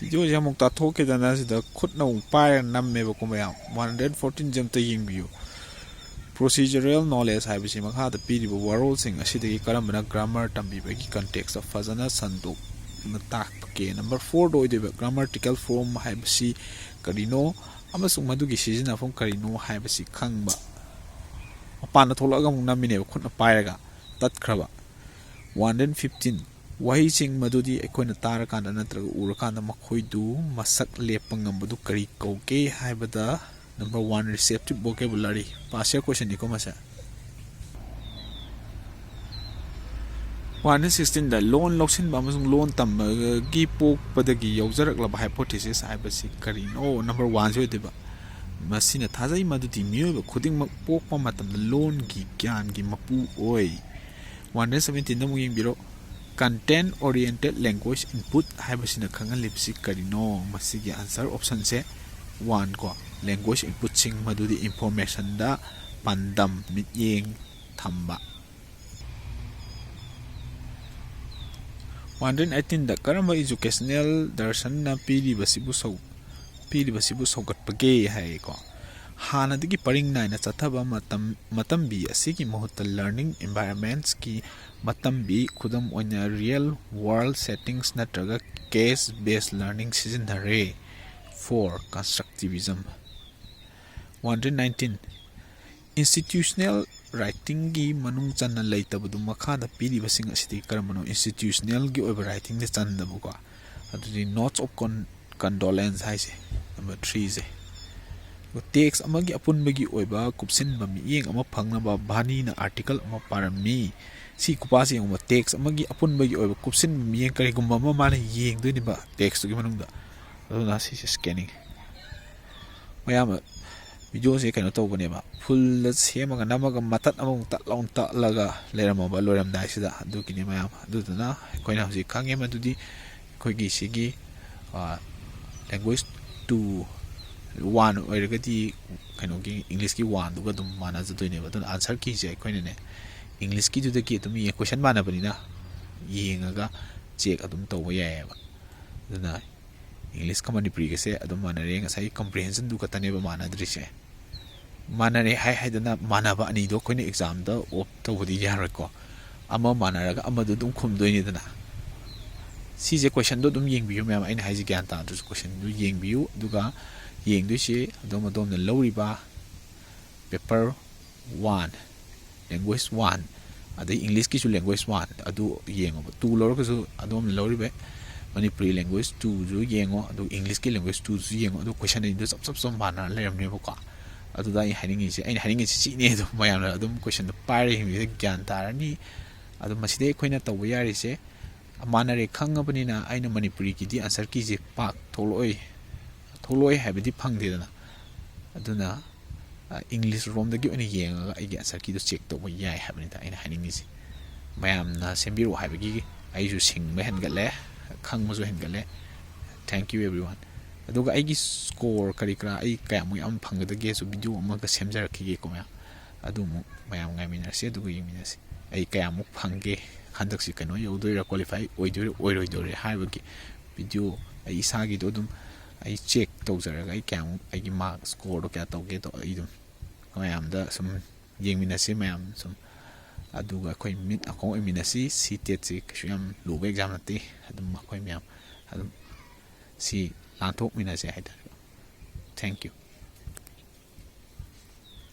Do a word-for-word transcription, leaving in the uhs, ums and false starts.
ꯚꯤꯗꯤꯑꯣꯁꯦ ꯑꯃꯨꯛ ꯇꯥꯊꯣꯛꯈꯤꯗꯅ ꯁꯤꯗ ꯈꯨꯠꯅ ꯑꯃꯨꯛ ꯄꯥꯏꯔꯒ ꯅꯝꯃꯦꯕꯀꯣ ꯃꯌꯥꯝ꯫ One hundred fourteen ꯁꯦ ꯑꯝꯇ ꯌꯦꯡꯕꯤꯌꯨ꯫ Procedural knowledge ꯍꯥꯏꯕꯁꯤ ꯃꯈꯥꯗ ꯄꯤꯔꯤꯕ ꯋꯥꯔꯣꯜꯁꯤꯡ ꯑꯁꯤꯗꯒꯤ ꯀꯔꯝꯕꯅ grammar ꯇꯝꯕꯤꯕꯒꯤ context ꯐꯖꯅ ꯁꯟꯗꯣꯛꯅ ꯇꯥꯛꯄꯒꯦ? Number four ꯗ ꯑꯣꯏꯗꯣꯏꯕ grammatical form ꯍꯥꯏꯕꯁꯤ ꯀꯔꯤꯅꯣ ꯑꯃꯁꯨꯡ ꯃꯗꯨꯒꯤ ꯁꯤꯖꯤꯟꯅꯐꯝ ꯀꯔꯤꯅꯣ ꯍꯥꯏꯕꯁꯤ ꯈꯪꯕ꯫ ꯃꯄꯥꯟꯗ ꯊꯣꯛꯂꯛꯑꯒ ꯑꯃꯨꯛ ꯅꯝꯃꯤꯅꯦꯕ ꯈꯨꯠꯅ ꯄꯥꯏꯔꯒ꯫ ꯇꯠꯈ꯭ꯔꯕ꯫ One hundred fifteen, ꯋꯥꯍꯩꯁꯤꯡ ꯃꯗꯨꯗꯤ ꯑꯩꯈꯣꯏꯅ ꯇꯥꯔꯀꯥꯟꯗ ꯅꯠꯇ꯭ꯔꯒ ꯎꯔꯀꯥꯟꯗ ꯃꯈꯣꯏꯗꯨ ꯃꯁꯛ ꯂꯦꯞꯄ ꯉꯝꯕꯗꯨ ꯀꯔꯤ ꯀꯧꯒꯦ ꯍꯥꯏꯕꯗ number one receptive vocabulary, past year question ꯅꯤꯀꯣ ꯃꯁꯦ꯫ One hundred sixteen ꯗ ꯂꯣꯟ ꯂꯧꯁꯤꯟꯕ ꯑꯃꯁꯨꯡ ꯂꯣꯟ ꯇꯝꯕꯒꯤ ꯄꯣꯛꯄꯗꯒꯤ ꯌꯧꯖꯔꯛꯂꯕ hypothesis ꯍꯥꯏꯕꯁꯤ ꯀꯔꯤꯅꯣ? Number one ꯁꯤ ꯑꯣꯏꯗꯣꯏꯕ꯫ ꯃꯁꯤꯅ ꯊꯥꯖꯩ ꯃꯗꯨꯗꯤ ꯃꯤꯑꯣꯏꯕ ꯈꯨꯗꯤꯡꯃꯛ ꯄꯣꯛꯄ ꯃꯇꯝꯗ ꯂꯣꯟꯒꯤ ꯒ꯭ꯌꯥꯟꯒꯤ ꯃꯄꯨ ꯑꯣꯏ꯫ One hundred seventeen ꯗ ꯑꯃꯨꯛ ꯌꯦꯡꯕꯤꯔꯣ꯫ Content oriented language input ꯍꯥꯏꯕꯁꯤꯅ ꯈꯪꯍꯜꯂꯤꯕꯁꯤ ꯀꯔꯤꯅꯣ? ꯃꯁꯤꯒꯤ answer option ꯁꯦ one ꯀꯣ, language input ꯁꯤꯡ ꯃꯗꯨꯗꯤ information ꯗ ꯄꯥꯟꯗꯝ, ꯃꯤꯠꯌꯦꯡ ꯊꯝꯕ꯫ One hundred eighteen ꯗ ꯀꯔꯝꯕ educational ꯗꯔꯁꯟꯅ ꯄꯤꯔꯤꯕꯁꯤꯕꯨ ꯁꯧ-, ꯄꯤꯔꯤꯕꯁꯤꯕꯨ ꯁꯧꯒꯠꯄꯒꯦ ꯍꯥꯏꯌꯦꯀꯣ꯫ ꯍꯥꯟꯅꯗꯒꯤ ꯄꯔꯤꯡ ꯅꯥꯏꯅ ꯆꯠꯊꯕ ꯃꯇꯝ, ꯃꯇꯝꯕꯤ ꯑꯁꯤꯒꯤ ꯃꯍꯨꯠꯇ learning environments ꯀꯤ ꯃꯇꯝꯕꯤ, ꯈꯨꯗꯝ ꯑꯣꯏꯅ real world settings ꯅꯠꯇ꯭ꯔꯒ case based learning ꯁꯤꯖꯤꯟꯅꯔꯦ꯫ Four, constructivism꯫ One hundred nineteen, institutional writing ꯒꯤ ꯃꯅꯨꯡ ꯆꯟꯅ ꯂꯩꯇꯕꯗꯨ ꯃꯈꯥꯗ ꯄꯤꯔꯤꯕꯁꯤꯡ ꯑꯁꯤꯗꯒꯤ ꯀꯔꯝꯕꯅꯣ? Institutional ꯒꯤ ꯑꯣꯏꯕ writing ꯗ ꯆꯟꯗꯕꯀꯣ꯫ ꯑꯗꯨꯗꯤ notes of con-, condolence ꯍꯥꯏꯁꯦ, number three ꯁꯦ꯫ Text ꯑꯃꯒꯤ ꯑꯄꯨꯟꯕꯒꯤ ꯑꯣꯏꯕ ꯀꯨꯞꯁꯤꯟꯕ ꯃꯤꯠꯌꯦꯡ ꯑꯃ ꯐꯪꯅꯕ ꯚꯥꯅꯤꯅ article ꯑꯃ ꯄꯥꯔꯝꯃꯤ꯫ ꯁꯤ ꯈꯨꯄꯥꯁꯤ ꯌꯦꯡꯉꯨꯕ, text ꯑꯃꯒꯤ ꯑꯄꯨꯟꯕꯒꯤ ꯑꯣꯏꯕ ꯀꯨꯞꯁꯤꯟꯕ ꯃꯤꯠꯌꯦꯡ ꯀꯔꯤꯒꯨꯝꯕ ꯑꯃ ꯃꯥꯅ ꯌꯦꯡꯗꯣꯏꯅꯦꯕ text ꯇꯨꯒꯤ ꯃꯅꯨꯡꯗ꯫ ꯑꯗꯨꯅ ꯁꯤꯁꯦ ꯁ꯭ꯀꯦꯅꯤꯡ꯫ ꯃꯌꯥꯝ ꯚꯤꯗꯤꯑꯣꯁꯦ ꯀꯩꯅꯣ ꯇꯧꯕꯅꯦꯕ, ꯐꯨꯜꯗ ꯁꯦꯝꯃꯒ ꯅꯝꯃꯒ ꯃꯇꯠ ꯑꯃꯃꯨꯛ ꯇꯠ ꯂꯥꯎꯅ ꯇꯠꯂꯒ ꯂꯩꯔꯝꯃꯕ ꯂꯣꯏꯔꯝꯗꯥꯏꯁꯤꯗ꯫ ꯑꯗꯨꯒꯤꯅꯤ ꯃꯌꯥꯝ꯫ ꯑꯗꯨꯗꯨꯅ ꯑꯩꯈꯣꯏꯅ ꯍꯧꯖꯤꯛ ꯈꯪꯉꯦ ꯃꯗꯨꯗꯤ ꯑꯩꯈꯣꯏꯒꯤ ꯁꯤꯒꯤ language two, one ꯑꯣꯏꯔꯒꯗꯤ ꯀꯩꯅꯣꯒꯤ English ꯀꯤ one ꯗꯨꯒ ꯑꯗꯨꯝ ꯃꯥꯟꯅꯖꯗꯣꯏꯅꯦꯕ꯫ ꯑꯗꯨꯅ answer key ꯁꯦ ꯑꯩꯈꯣꯏꯅꯅꯦ English ꯀꯤꯗꯨꯗꯒꯤ ꯑꯗꯨꯝ ꯌꯦꯡ-, question ꯃꯥꯟꯅꯕꯅꯤꯅ ꯌꯦꯡꯉꯒ check ꯑꯗꯨꯝ ꯇꯧꯕ ꯌꯥꯏꯑꯕ꯫ ꯑꯗꯨꯅ ꯏꯪꯂꯤꯁꯀ ꯃꯅꯤꯄꯨꯔꯤꯒꯁꯦ ꯑꯗꯨꯝ ꯃꯥꯟꯅꯔꯦ꯫ ꯉꯁꯥꯏ ꯀꯝꯄ꯭ꯔꯤꯍꯦꯟꯁꯟꯗꯨ ꯈꯛꯇꯅꯦꯕ ꯃꯥꯟꯅꯗ꯭ꯔꯤꯁꯦ꯫ ꯃꯥꯟꯅꯔꯦ ꯍꯥꯏ ꯍꯥꯏꯗꯅ ꯃꯥꯟꯅꯕ ꯑꯅꯤꯗꯣ ꯑꯩꯈꯣꯏꯅ ꯑꯦꯛꯖꯥꯝꯗ ꯑꯣꯞ ꯇꯧꯕꯗꯤ ꯌꯥꯔꯣꯏꯀꯣ꯫ ꯑꯃ ꯃꯥꯟꯅꯔꯒ ꯑꯃꯗꯣ ꯑꯗꯨꯝ ꯈꯨꯝꯗꯣꯏꯅꯤꯗꯅ꯫ ꯁꯤꯁꯦ ꯀꯣꯏꯁꯟꯗꯣ ꯑꯗꯨꯝ ꯌꯦꯡꯕꯤꯌꯨ ꯃꯌꯥꯝ, ꯑꯩꯅ ꯍꯥꯏꯁꯦ ꯒ꯭ꯌꯥꯟ ꯇꯥꯗ꯭ꯔꯁꯨ ꯀꯣꯏꯁꯟꯗꯨ ꯌꯦꯡꯕꯤꯌꯨ꯫ ꯑꯗꯨꯒ ꯌꯦꯡꯗꯣꯏꯁꯦ ꯑꯗꯣꯝ ꯑꯗꯣꯝꯅ ꯂꯧꯔꯤꯕ ꯄꯦꯄꯔ ꯋꯥꯟ, ꯂꯦꯡꯒ꯭ꯋꯦꯖ ꯋꯥꯟ, ꯑꯗꯩ ꯏꯪꯂꯤꯁꯀꯤꯁꯨ ꯂꯦꯡꯒ꯭ꯋꯦꯖ ꯋꯥꯟ ꯑꯗꯨ ꯌꯦꯡꯉꯣꯕ꯫ ꯇꯨ ꯂꯧꯔꯒꯁꯨ ꯑꯗꯣꯝꯅ ꯂꯧꯔꯤꯕ ꯃꯅꯤꯄꯨꯔꯤ ꯂꯦꯡꯒ꯭ꯋꯦꯖ ꯇꯨꯁꯨ ꯌꯦꯡꯉꯣ, ꯑꯗꯨꯒ ꯏꯪꯂꯤꯁꯀꯤ ꯂꯦꯡꯒ꯭ꯋꯦꯖ ꯇꯨꯁꯨ ꯌꯦꯡꯉꯣ꯫ ꯑꯗꯨ ꯀꯣꯏꯁꯟ ꯑꯅꯤꯗꯣ ꯆꯞ ꯆꯞ ꯆꯞ ꯃꯥꯟꯅꯔ ꯂꯩꯔꯝꯅꯦꯕꯀꯣ꯫ ꯑꯗꯨꯗ ꯑꯩ ꯍꯥꯏꯅꯤꯡꯉꯤꯁꯦ, ꯑꯩꯅ ꯍꯥꯏꯅꯤꯡꯉꯤꯁꯦ ꯁꯤꯅꯦ꯫ ꯑꯗꯨꯝ ꯃꯌꯥꯝꯅ ꯑꯗꯨꯝ ꯀꯣꯏꯁꯟꯗꯣ ꯄꯥꯏꯔ ꯌꯦꯡꯕꯤꯕꯗ ꯒ꯭ꯌꯥꯟ ꯇꯥꯔꯅꯤ꯫ ꯑꯗꯣ ꯃꯁꯤꯗꯩ ꯑꯩꯈꯣꯏꯅ ꯇꯧꯕ ꯌꯥꯔꯤꯁꯦ, ꯃꯥꯟꯅꯔꯦ ꯈꯪꯉꯕꯅꯤꯅ ꯑꯩꯅ ꯃꯅꯤꯄꯨꯔꯤꯒꯤꯗꯤ ꯑꯟꯁꯔ ꯀꯤꯁꯦ ꯄꯥꯛ ꯊꯣꯛꯂꯛꯑꯣꯏ, ꯊꯣꯛꯂꯛꯑꯣꯏ ꯍꯥꯏꯕꯗꯤ ꯐꯪꯗꯦꯗꯅ꯫ ꯑꯗꯨꯅ ꯏꯪꯂꯤꯁ ꯔꯣꯝꯗꯒꯤ ꯑꯣꯏꯅ ꯌꯦꯡꯉꯒ ꯑꯩꯒꯤ ꯑꯟꯁꯔ ꯀꯤꯗꯣ ꯆꯦꯛ ꯇꯧꯕ ꯌꯥꯏ ꯍꯥꯏꯕꯅꯤꯗ ꯑꯩꯅ ꯍꯥꯏꯅꯤꯡꯉꯤꯁꯦ꯫ ꯃꯌꯥꯝꯅ ꯁꯦꯝꯕꯤꯔꯛꯑꯣ ꯍꯥꯏꯕꯒꯤ ꯑꯩꯁꯨ ꯁꯤꯡꯕ ꯍꯦꯟꯒꯠꯂꯦ, ꯈꯪꯕꯁꯨ ꯍꯦꯟꯒꯠꯂꯦ꯫ Thank you everyone꯫ ꯑꯗꯨꯒ ꯑꯩꯒꯤ ꯁ꯭ꯀꯣꯔ ꯀꯔꯤ ꯀꯔꯥ ꯑꯩ ꯀꯌꯥꯃꯨꯛ ꯌꯥꯝ ꯐꯪꯒꯗꯒꯦꯁꯨ ꯚꯤꯗꯤꯑꯣ ꯑꯃꯒ ꯁꯦꯝꯖꯔꯛꯈꯤꯒꯦꯀꯣ ꯃꯌꯥꯝ꯫ ꯑꯗꯨ ꯑꯃꯨꯛ ꯃꯌꯥꯝ ꯉꯥꯏꯃꯤꯟꯅꯔꯁꯤ, ꯑꯗꯨꯒ ꯌꯦꯡꯃꯤꯟꯅꯁꯤ꯫ ꯑꯩ ꯀꯌꯥꯃꯨꯛ ꯐꯪꯒꯦ, ꯍꯟꯗꯛꯁꯤ ꯀꯩꯅꯣ ꯌꯧꯗꯣꯏꯔꯥ, ꯀ꯭ꯋꯥꯂꯤꯐꯥꯏ ꯑꯣꯏꯗꯣꯏꯔꯥ ꯑꯣꯏꯔꯣꯏꯗꯣꯏꯔꯥ ꯍꯥꯏꯕꯒꯤ ꯚꯤꯗꯤꯑꯣ ꯑꯩ ꯏꯁꯥꯒꯤꯗꯣ ꯑꯗꯨꯝ ꯑꯩ ꯆꯦꯛ ꯇꯧꯖꯔꯒ ꯑꯩ ꯀꯌꯥꯃꯨꯛ, ꯑꯩꯒꯤ ꯃꯥꯔꯛ ꯁ꯭ꯀꯣꯔꯗꯣ ꯀꯌꯥ ꯇꯧꯒꯦꯗꯣ ꯑꯩ ꯑꯗꯨꯝ ꯃꯌꯥꯝꯗ ꯁꯨꯝ ꯌꯦꯡꯃꯤꯟꯅꯁꯤ ꯃꯌꯥꯝ ꯁꯨꯝ꯫ ꯑꯗꯨꯒ ꯑꯩꯈꯣꯏ ꯃꯤꯠ ꯅꯥꯀꯣꯡ ꯑꯣꯏꯃꯤꯟꯅꯁꯤ꯫ ꯁꯤ ꯇꯦꯠꯁꯤ ꯀꯩꯁꯨ ꯌꯥꯝ ꯂꯨꯕ ꯑꯦꯛꯖꯥꯝ ꯅꯠꯇꯦ꯫ ꯑꯗꯨꯝ ꯑꯩꯈꯣꯏ ꯃꯌꯥꯝ ꯑꯗꯨꯝ ꯁꯤ ꯂꯥꯟꯊꯣꯛꯃꯤꯟꯅꯁꯦ ꯍꯥꯏꯇꯥꯔꯦ꯫ Thank you꯫